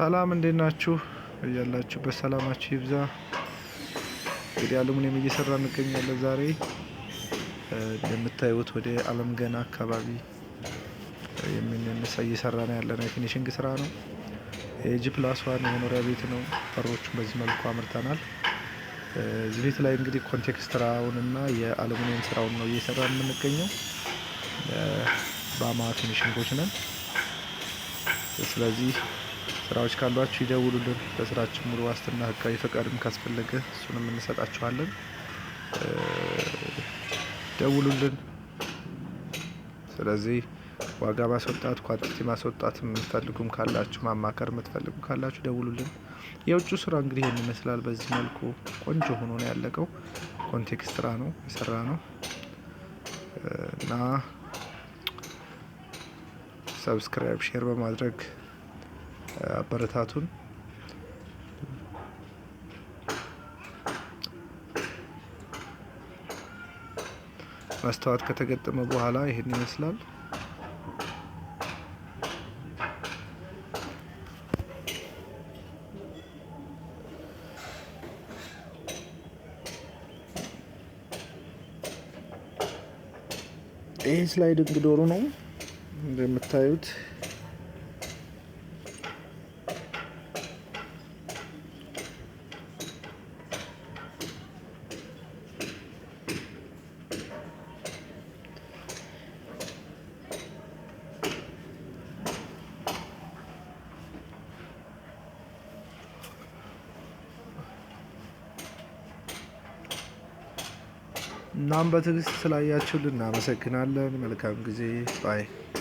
ሰላም፣ እንዴት ናችሁ? እያላችሁበት ሰላማችሁ ይብዛ። እንግዲህ አሉሚኒየም እየሰራ እንገኛለን። ዛሬ እንደምታዩት ወደ አለም ገና አካባቢ የምንነሳ እየሰራ ነው ያለነው የ finishing ስራ ነው። የ G+1 የመኖሪያ ቤት ነው። በሮቹን በዚህ መልኩ አምርተናል። እዚህ ቤት ላይ እንግዲህ ኮንቴክስትራውን እና የአሉሚኒየም ስራውን ነው እየሰራ የምንገኘው። ባማ finishing ኦች ነን። ስለዚህ ስራዎች ካሏችሁ ይደውሉልን። በስራችን ሙሉ ዋስትና፣ ህጋዊ ፈቃድም ካስፈለገ እሱንም እንሰጣችኋለን። ደውሉልን። ስለዚህ ዋጋ ማስወጣት፣ quantity ማስወጣት የምትፈልጉም ካላችሁ፣ ማማከር የምትፈልጉ ካላችሁ ደውሉልን። የውጭ ስራ እንግዲህ ይህን ይመስላል። በዚህ መልኩ ቆንጆ ሆኖ ነው ያለቀው። ኮንቴክስትራ ነው የሰራ ነው እና subscribe፣ share በማድረግ አበረታቱን። መስተዋት ከተገጠመ በኋላ ይህን ይመስላል። ይህ sliding door ኡ ነው እንደምታዩት። እናም በትዕግስት ስላያችሁልን እናመሰግናለን። መልካም ጊዜ bye።